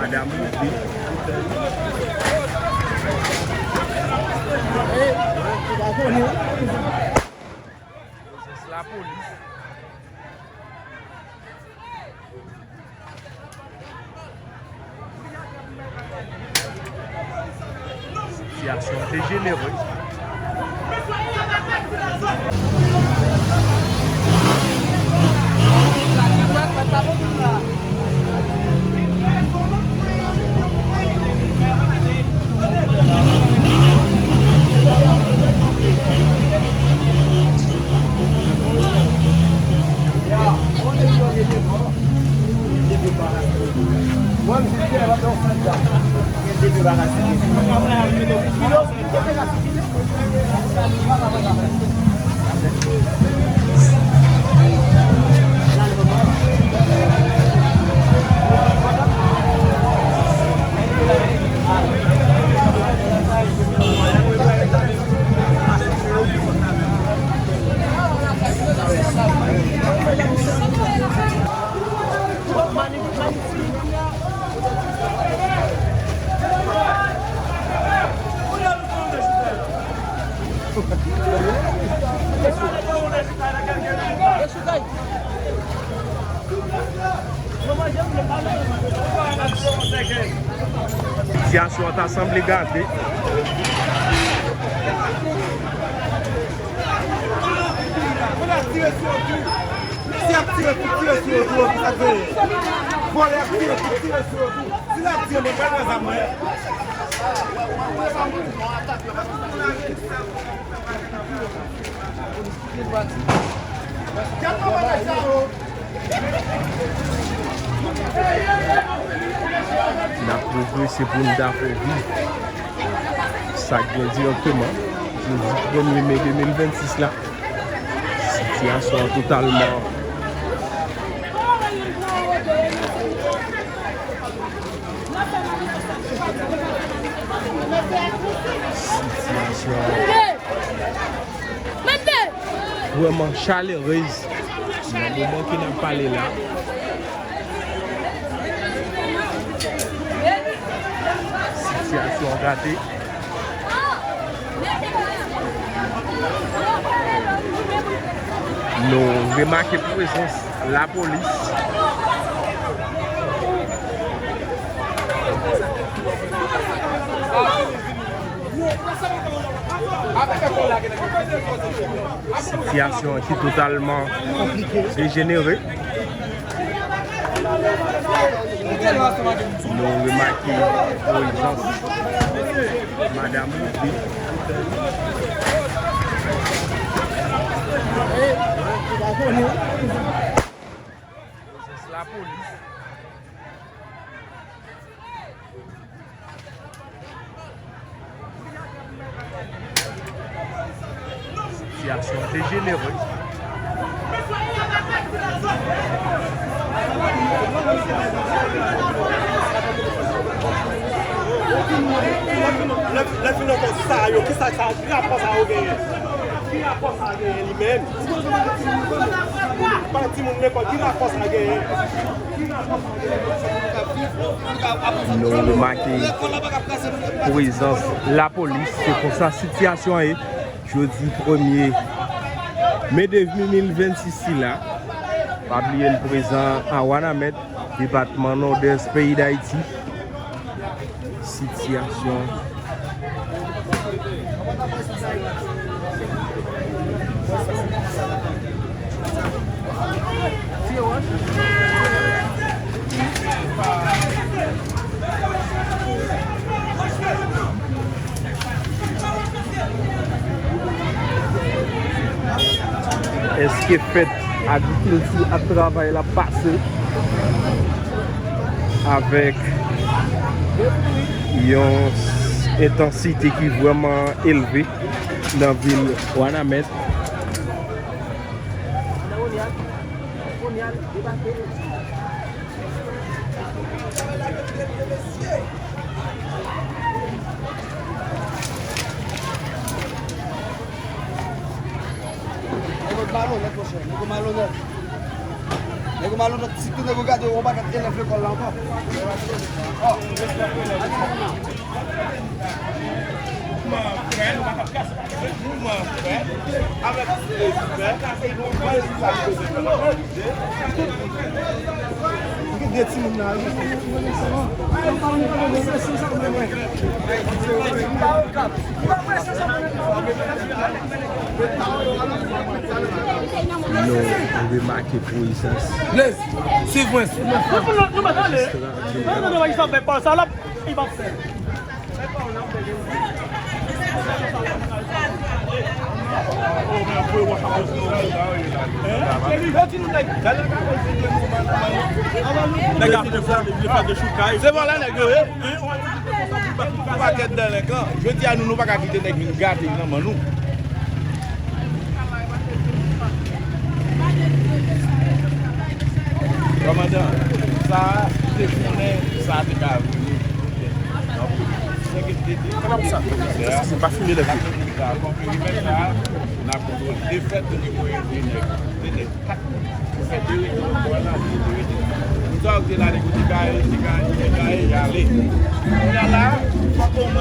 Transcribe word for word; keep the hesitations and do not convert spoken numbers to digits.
Madanm Woodley. Prezans lapolis. Sitiyasyon an dejenere. Sitiyasyon an ta sanble gate. Si y ap tire, pou tire sou yo tou, pou sa k veye. Vòlè ap tire, pou tire sou yo tou. Si y ap tire, mwen pral pran zam mwen. N ap pwogrese pou n ta fè viv sa k gen dirèkteman jodi premye me de mil vennsis la. Sitiyasyon an totalman. Sitiyasyon an vrèman chalerez nan moman ke n ap pale la. Sitiyasyon an gate. Nou remake prezans lapolis. Sitiyasyon ki totalman dejenere. Nou remake prezans madanm Woodley. Prezans lapolis. Sitiyasyon an dejenere. Lè, lè fin ankò sa yo, ki sa, sa, ki rapò sa yo genyen? Ki rapò sa genyen li menm? Pa timoun lekòl, ki rapò sa genyen? Nou remake prezans lapolis, se konsa sitiyasyon an ye. Jodi premye me de mil vennsis sila, pa bliye n prezan a Wanament, depatman Nòdès peyi Dayiti. Sitiyasyon. Èske fèt agrikilti ak travay la pase avèk yon entansite ki vrèman elve nan vil Wanament? Nèg malonèt, monchè, nèg malonèt. Nèg yo malonèt, sitou nèg yo gade yon pakèt elèv lekòl la ankò. Gen de timoun nan la wi. Nou remake prezans. Blaze, swiv mwen, swiv mwen. Se bon la nèg yo ye. Pakèt delenkan. Jodi a nou, nou pa ka kite nèg vin gate nan men nou. Kòmandan, sa a, te konnen sa a te ka vini. Donk, sèke te di komisè a, n ap fini la, konke rimè sa a, n ap kontwole. Defèt, nou te voye de nèg, de nèg, kat nèg. Pou fè de rete, pou fè la, de rete. Moun sa yo ki te la, nèg yo te gaye, te gaye, te gaye, y ale. Kounye a la, fòk omwen